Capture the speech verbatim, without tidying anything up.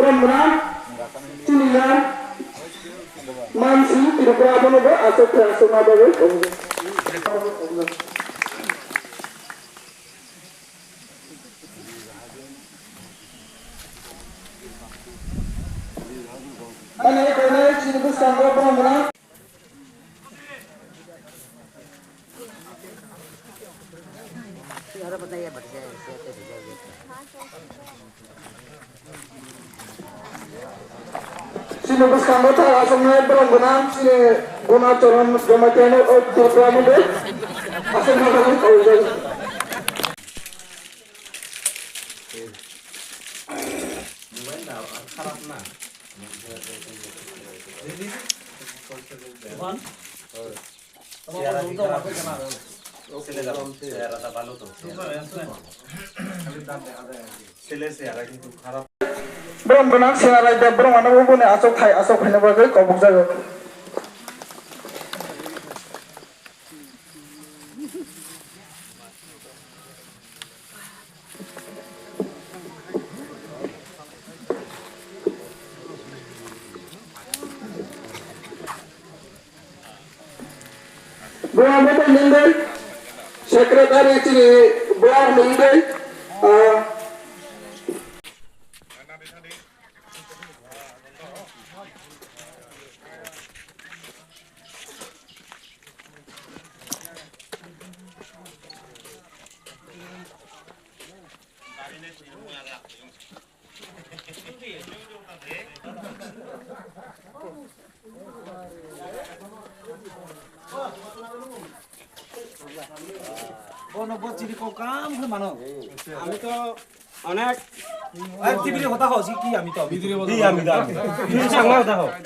Muna, chini ya, mansi, Tripura bono bo, asok khe asok ma bagwi. Ani kono chini bwskango bono muna. Chini bwskango ta aswknai borok gwnang, chini Gunacharan Jamatia no, o Tripura ni bo aswknai borok kawjak. Borok gwnang sera raida borok mano bo boni aswk thai aswk phaina bagwi kobok jago. Buang betul nengdel, secretary chini buang nengdel, ah, Bono bo chini kok kam khe mano. Ami to onek, ar T V ni hota ho, si ki ami to. Ki ami to, ami. Ki sangma hota ho.